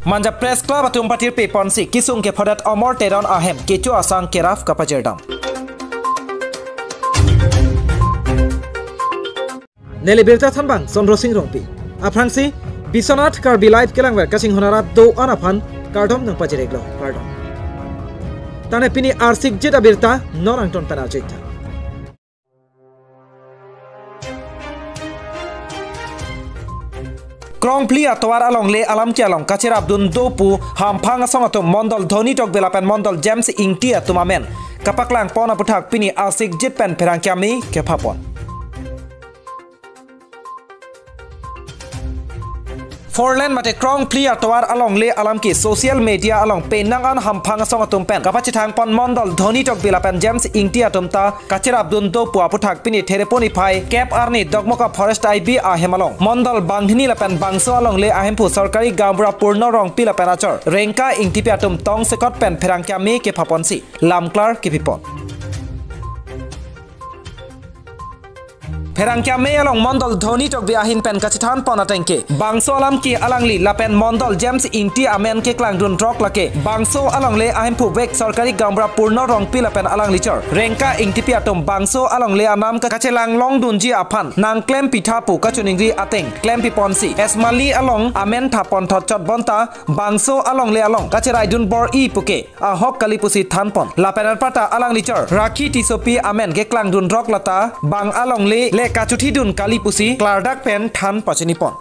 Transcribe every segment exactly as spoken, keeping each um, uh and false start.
Manja Press Club atum pathirpi ponsi kesung kephodet Amar Teron ahem kecho asang kerap kapajirdam. Neli birta thanbang Chandra Sing Rongpi. Aphrangsi Biswanath Karbi Live kelangver kachinghon arat do-an aphan kardom nangpajir-iklo, kardom. Tangte pini arsikjit abirta non angton pen arju-iktha. Krongphli atovar alongle alamki along kachirapdun do pu hamphang asong atum Mondol Dhoni Tokbi lapen Mondol James Ingti atum amen kapaklangpon aputhak pini arsikjit pen pherangke amei kephapon. Four lane mate Krongphli atovar alongle alamki social media along penang an hamphang asong atum pen kapachethangpon Mondol Dhoni Tokbi lapen James Ingti atum ta kachirapdun do pu aputhak pini Thereponi phai kep arni Dokmoka Forest I B ahem along Mondol banghini lapen bangso alongle ahemphu sorkari gaonbura Purno Rongpi lapen achor Rengka Ingtipi atum tongsekot pen pherangke amei kephaponsi lamklar kepipon. Pherangke amei along Mondol Dhoni Tokbi ahin pen kachethanpon atengke bangso alamki alangli lapen Mondol James Ingti amen keklangdun rok lake bangso alongle ahemphu vek sorkari gaonbura Purno Rongpi lapen alangli chor Rengka Ingtipi atum bangso alongle anam kachelang longdunji aphan nangklempitha pu kachiningri ateng klempiponsi Esmali along amen thapon thotchot bonta bangso alongle along kacheraidun bor-i puke ahok kali pusi thanpon. Lapen anparta alangli chor Rakhi Tissopi amen keklangdun rok lata bang alongle le kachuthidun kali pusi klardak pen than pachinipon.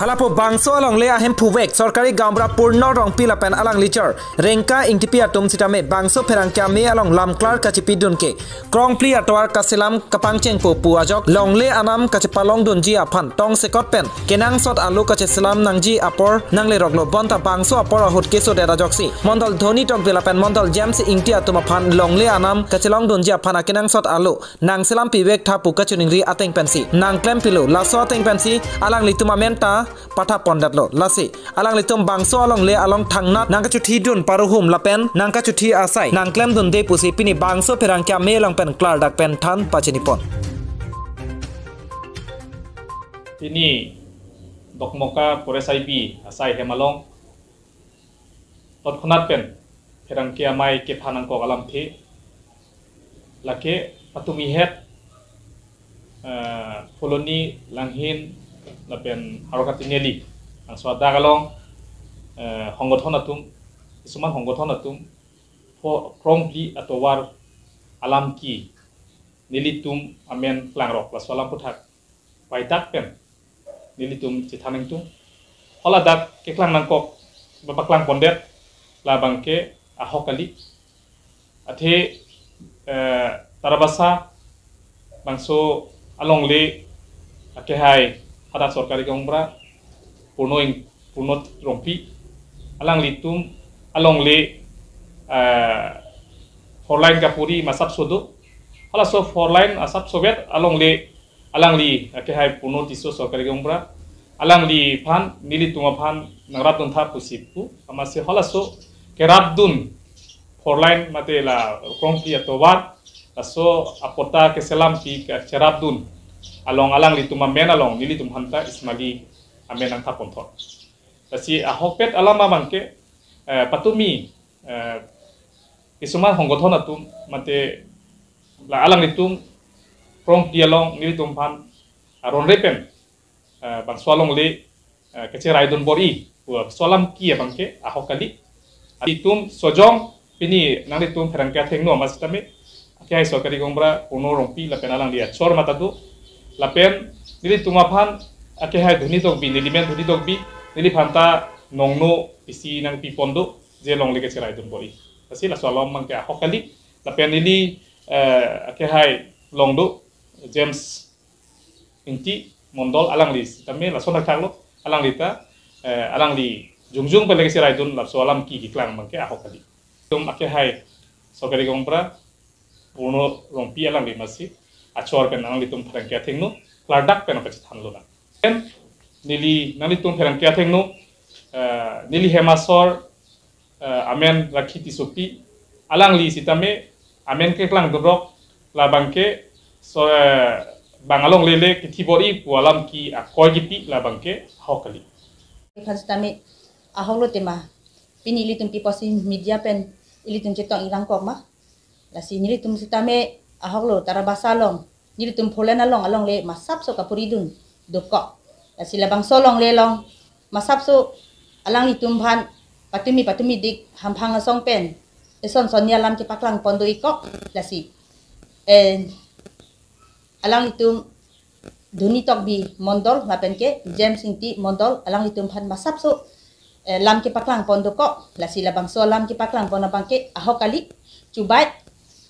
Halapu bangso alongle ahemphu vek sorkari gaonbura Purno Rongpi lapen alangli chor Rengka Ingtipi atum sitame bangso pherangke amei along lamklar kachipidun ke Krongphli atovar kaselam kapangchengpo pu ajok longle anam kachepalongdunji aphan tongsekot pen kenangsot alo kacheselam nangji apor nangleroklo bonta bangso apor ahut kesodet ajoksi Mondol Dhoni Tokbi lapen Mondol James Ingti atum aphan longle anam kachelongdunji aphan akenangsot alo nangselam pivektha pu kachiningri ateng pensi nangklempilo. Laso ateng pensi alanglitum amen ta pathapondetlo. Lasi alanglitum bangso alongle along thangnat nangkachuthidun paruhum lapen nangkachuthi asai nangklemdunde pusi pini bangso pherangke amei along pen klardak pen than pachinipon. Pini Dokmoka Forest I B asai hem along totkhonat pen pherangke amei kepha nangkok alamthe lake patumi het, eh, Phuloni, Langhin lapen Harokhati Neli, laso adak along, eh, honggothon atum, kisuman honggothon atum pho Krongphli atovar alamki nelitum amen klangrok laso alam aputhak paitak pen nelitum chethan ingtung. Haladak keklang nangkok, papaklangpondet labangke ahok kali. Athe, eh, Tarabasa bangso alongle akehai hadak sorkari gaonbura Purno Ing-, Purno Rongpi alanglitum alongle, eh, four lane kapuri masap sodo. Halaso four lane asap sovet alongle alangli akehai Purno Tisso sorkari gaonbura alangliphan nelitum aphan nangrapduntha pusi pu amatsi halaso kerapdun four lane mate la Krongphli atovar laso apota keselampi kacherapdun along alanglitum amen along nelitum aphanta Esmali amen nangthaponthot. Lasi ahokpet alam abangke, eh, patumi, eh, kisuman honggothon atum mate la alanglitum Krongphli along nelitum aphan aron repen, eh, bangso alongle, eh, kacheraidun bor-i pu laso alamki abangke ahok kali. Itum sojong pini nanglitum pherangke athengno amat sitame akehai sorkari gaonbura Purno Rongpi lapen alangli achor mata do lapen nelitum aphan akehai Dhoni Tokbi, nelimen Dhoni Tokbi, neliphanta nongno isi nangpipon do je longle kacheraidun bor-i. Lasi laso alam abangke ahok kali lapen neli, eh, akehai long do James Ingti Mondol alangli sitame lason akhaklo alangli ta, eh, alangli jongjong pen le kacheraidun laso alamki keklang abangke ahok kali. Itum akehai sorkari gaonbura Purno Rongpi alangli amatsi achor pen nanglitum pherangke athengno klardak pen pachethanlonang. Pen neli nanglitum pherangke athengno, eh, neli hem asor, eh, amen Rakhi Tissopi alangli sitame amen keklangdun rok labangke so, eh, bang alongle le kethi bor-i pu alamki akoi kipi labangke ahok kali. Kan sitame ahok lo tema. Pini ilitum pi apotsi media pen ilitum chetong-ik nangkok ma. Lasi nelitum sitame ahok lo Tarabasa along, nelitum Four Lane along, alongle masapso kapuri dun dokok. Lasi labangso alongle along masapso alanglitum aphan patumi patumi dik hamphang asong pen eson son alam kepaklang pon do-ik kok. Lasi, eh, alanglitum Dhoni Tokbi mondol lapen ke James Ingti mondol, alanglitum aphan masapso, eh, lam kepaklang pon dokok. Lasi labangso alam kepaklang pon abangke ahok kali. Chubai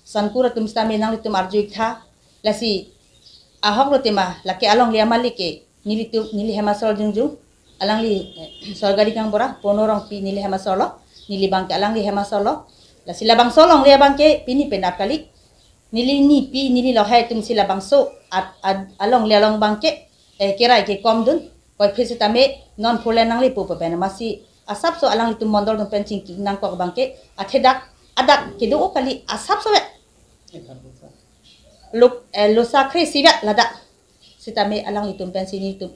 Sankur atum sitame nanglitum arju-ik tha. Lasi ahok lo tema, lake alongle amalik ke nelitum, neli hem asor jongjong. Alangli, eh, Sorgari Gaonbura, Pono Rongpi neli hem asor lo, neli abangke alangli hem asor lo. Lasi labangso alongle abangke pini penap kali. Neli nipi, neli lahai atumsi labangso at, at, alongle along abangke, eh, kerai kekom dun. Koiphi sitame non Four Lane nangle pu pen amatsi asapso alanglitum mondol atum pen chingki nangkok abangke athedak adak kedo-o kali asapso vet. Luk, eh, lo sakre sivet ladak. Sitame alanglitum pensi nelitum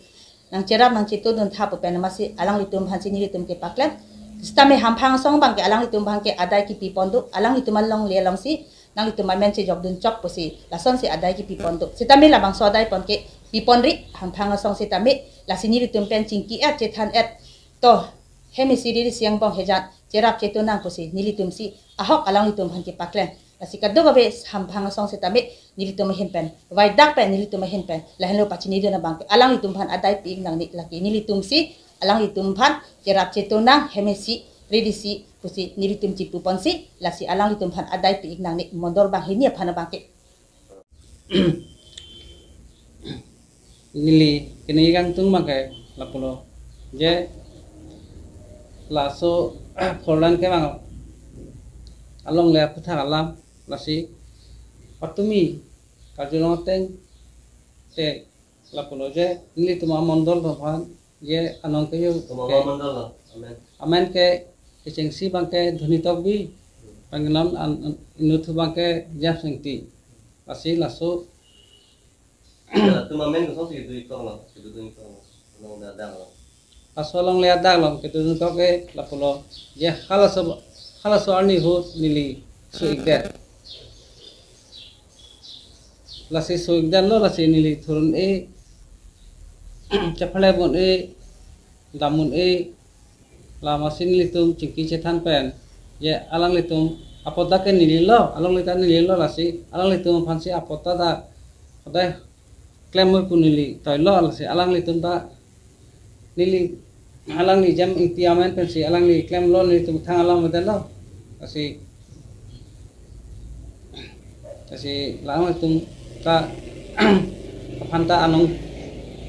nangcherap nangchetu dun tha pu pen amatsi alanglitum aphansi nelitum kepaklem. Sitame hamphang asong abangke alanglitum abangke adai kipi pon do, alanglitum alongle alongsi nanglitum amen chejok dun chok pusi lasonsi adai kipi pon do. Sitame labangso adai pon ke pi pon ri hamphang asong sitame, lasi nelitum pen chingki et chethan et, to hem isi riri isi angbong hejan cherap chetu nang pusi nelitumsi ahok alanglitum aphan kepaklem. Lasi kadokave hamphang asong sitame nelitum ahin pen, vaidak pen nelitum ahin pen, lahenlo pachini dun abangke alanglitum aphan adai pi-ik nangne, lake nelitumsi alanglitum aphan cherap chetu nang, hem isi riri isi pusi nelitum chipu ponsi, lasi alanglitum aphan adai pi-ik nangne mondol banghini aphan abangke. Neli kene kangtung abangke lapulo je laso Four Lane kevang alongle aphuthak alam, lasi patumi karjulong ateng te lapulo je nelitum amondol atum aphan je anong keyo Tumama ke mandala. Amen. Amen ke kechengsi abangke Dhoni Tokbi, abangke non an, an, inuthu abangke James Ingti. Lasi laso Ya, tum amen kosonsi dui tong lo, sidu dui tong lo. Nong dadang lo. Laso alongle adak along ketu dun tokok ke lapulo. Ya, halaso, halaso arni ahut neli su-ikdet. Lasi su-ikdetlo, lasi neli thur un-e, chaphalep un-e, dam un-e, la amatsi nelitum chingki chethan pen. Ya, alanglitum apot ta ke neli lo, alongle ta neli lo, lasi alanglitum aphansi apot ta ta hodai klem oi pu neli toilo, lasi alanglitum ta neli, alangli James Ingti amen pensi alangli klemlo, nelitum thang alam medetlo. Lasi, lasi alanglitum ta aphan ta anong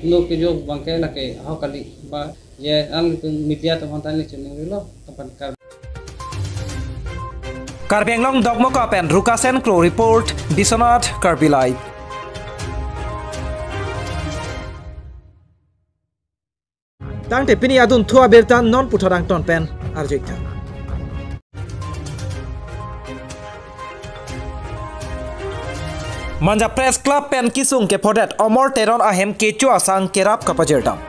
no kejok abangke lake ahok kali ba, ya, alanglitum media atum aphan ta neli chiningrilo, aphan kar Karbi Anglong Dokmoka pen Rukasen Kro report, Biswanath Karbi Live. Tangte pini adunthu abirta non puthot angton pen arju-ik tha. Manja Press Club pen kisung kephodet Omor Teron ahem kecho asang kerap kapajirdam.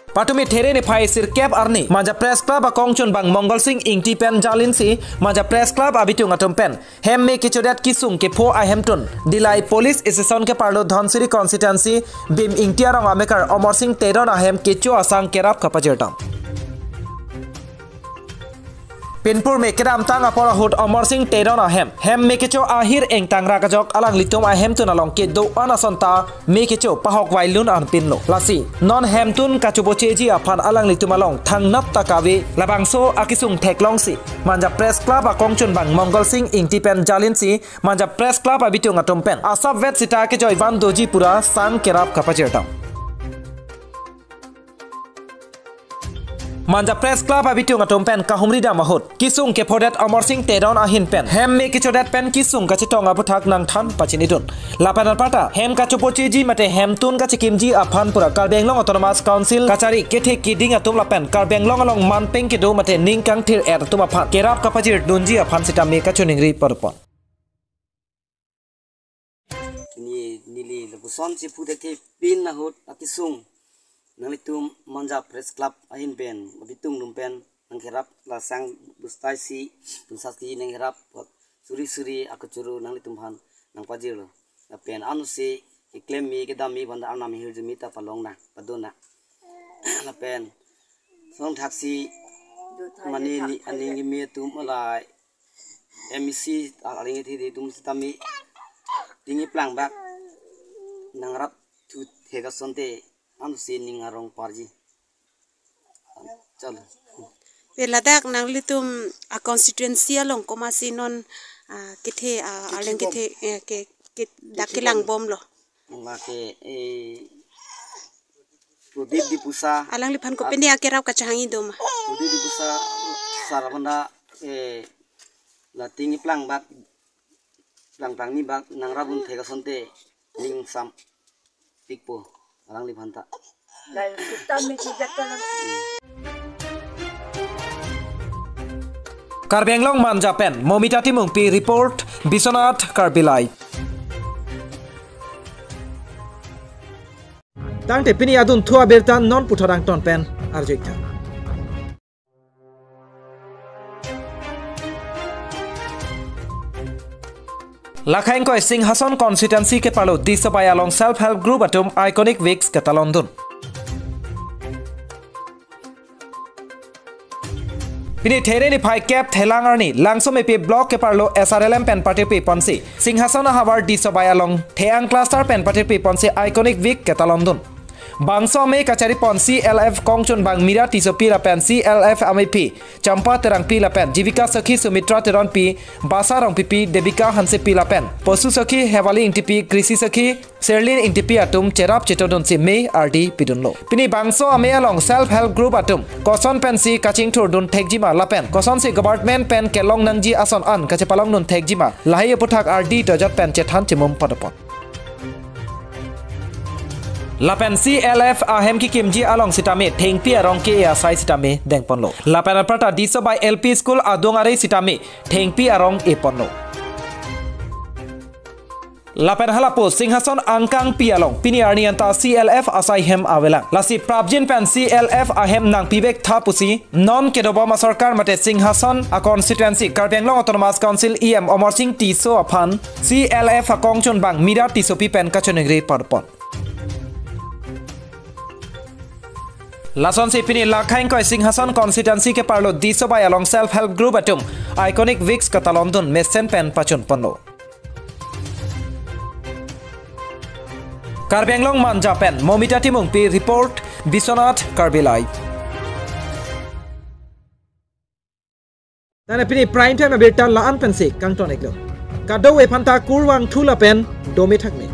Patumi There niphai sirkep arni Manja Press Club akongchunbang Mongal Sing Ingti pen jalinsi Manja Press Club abitung atum pen hem me kechodet kisung kepho ahemtun Dillai Police Station keparlo Dhansiri Constituency Bhim Ingti arong amekar Omor Sing Teron ahem kecho asang kerap kapajirdam. Pinpur me kedamtang apor ahut Omor Sing Teron ahem hem me kecho ahir ingtang ra kejok alanglitum ahemtun along kedo-an ason ta me kecho pahok vailun anpinlo. Lasi non hemtun kachopocheji aphan alanglitum along thangnat ta kave, labangso akisung theklongsi Manja Press Club akongchunbang Mongal Sing Ingti pen jalinsi Manja Press Club abitung atum pen asapvet sita kejoi van doji pura sang kerap kapajirdam. Manja Press Club abitung atum pen kahumridam ahut kisung kephodet Omor Sing Teron ahin pen hem me kechodet pen kisung kachetong aputhak nangthan pachinidun. Lapen anparta hem kachopocheji mate hemtun kachekimji aphan pura Karbi Anglong Autonomous Council kachari kethe kiding atum lapen Karbi Anglong along manpeng kedo mate ning kangthir-et atum aphan kerap kapajirdunji aphan sitame kachoningri parpon. Ni, neli lapu Ton chipu thekthepin ahut akesung nanglitum Manja Press Club ahin pen, abitung dum pen nangkerap, lasang bustai si, tunsat si nangkerap, suri suri akechoro nanglitum aphan nangpajirlo. Lapen ansi keklem mi kedam mi banda arnam hirjume ta palong nang, padun nang. Lapen song thaksi mane ni aning kimi atum alai M E C aling ithi di atum sitame tinggi plang bak nangrap thu thek asonte ansi ning arong parji. Chalo. Pe ladak nanglitum a constituency along komatsi non, ah, kethe, ah, arleng kethe, eh, ke, ke, dak kelang bomlo. Lake, eh, Prodip Diphusa. Alangliphan kopine akerap kachehangji do ma? Prodip Diphusa sar banda, eh, la tinggi plang bak, plang plang ni bak nangrap un thek asonte ning sam pikpo alangliphan ta. Karbi Anglong Manja pen Momita Timungpi report, Biswanath Karbi Live. Tangte pini adunthu abirta non puthot angton pen arju-ik tha. Lakha ingkoi Singhason constituency keparlo Disobai along self help group atum Iconic Wigs ketalondun. Pini There niphai kep Thelang arni Langsomepi block keparlo S R L M pen patirpi ponsi Singhason ahavar Disobai along Theang cluster pen patirpi ponsi Iconic Wig ketalondun. Bangso amei kachari pon C L F kongchunbang Mira Tissopi lapen C L F ameipi Champa Terangpi lapen Jivika Sakhi Sumitra Teronpi, Basa Rongpipi, Devika Hansepi lapen Posu Sakhi Hewali Ingtipi, Krishi Sakhi Serlin Ingtipi atum cherap chetodunsi mei ardi pidunlo. Pini bangso amei along self help group atum koson pensi kachingthurdun thekjima lapen kosonsi government pen kelong nangji ason an kachepalongdun thekjima lahai aputhak ardi dojot pen chethan chimum padopon. Lapen C L F ahem kekimji along sitame thengpi arong ke-e asai sitame dengponlo. Lapen anparta Disobai L P School adung arei sitame thengpi arong eponlo. Lapen halapu Singhason angkangpi along pini arni anta C L F asai hem avelang. Lasi prapjin pen C L F ahem nangpivek tha pusi non kedobom asorkar mate Singhason a constituency Karbi Anglong Autonomous Council E M Amarsing Tisso aphan C L F akongchunbang Mira Tissopi pen kachiningri padopon. Lasonsi pini Lakha ingkoi Singhason constituency keparlo Disobai along self help group atum Iconic Wigs ketalondun mesen pen pachunponlo. Karbi Anglong Manja pen Momita Timungpi report, Biswanath Karbi Live. Tane pini prime time abirta la-an pensi kangton-iklo. Kadokave aphanta kurvangthu lapen dome thakme.